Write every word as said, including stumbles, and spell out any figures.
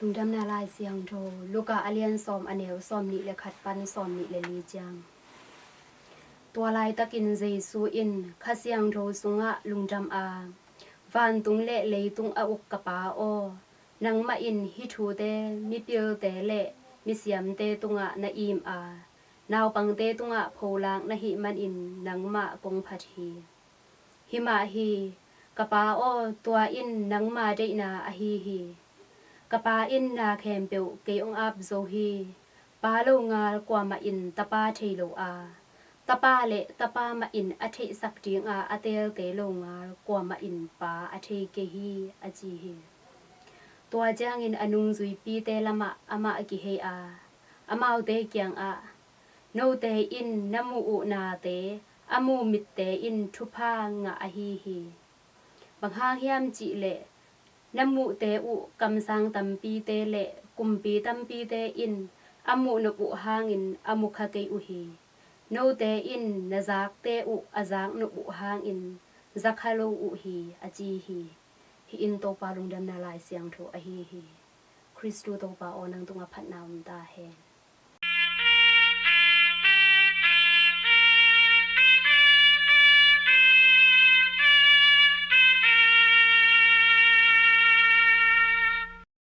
Lungdamna Lai Siangtho, Luka a lian sawm, a neu sawm nih le khat pan sawm nih le li ciang. Tua laitakin Jesu in Kha Siangtho sungah lungdam a, "Vantung le leitung a uk ka Pa aw, nangmah in hih thute mipilte le misiamte tungah na im a, naupangte tungah pholak na hih manin nangmah kong phat hi. Hi mah hi, ka Pa aw, tua in nangma deihna ahi hi. Ka Pa in na khempeuh kei hong ap zo hi. Pa longal kuamah in Tapa thei lo a, Tapa le Tapa mah in a theihsak dinga a teelte longal kuamah in Pa a thei kei hi," a ci hi. Tua ciangin a nungzuipite lamah amah kihei a, amaute kiangah, "Note in na muh uh nate a mu mitte in thupha ngah ahi hi. Bang hang hiam cihleh na muhte uh kamsang tampite le kumpi tampite in a muh nop uh hangin a mu kha kei uh hi. Note in na zakte uh a zak nop uh hangin za kha lo uh hi," a ci hi. Hih in Topa Lungdamna Lai Siangtho ahi hi. Khristu Topa aw, nang tungah phatna om ta hen.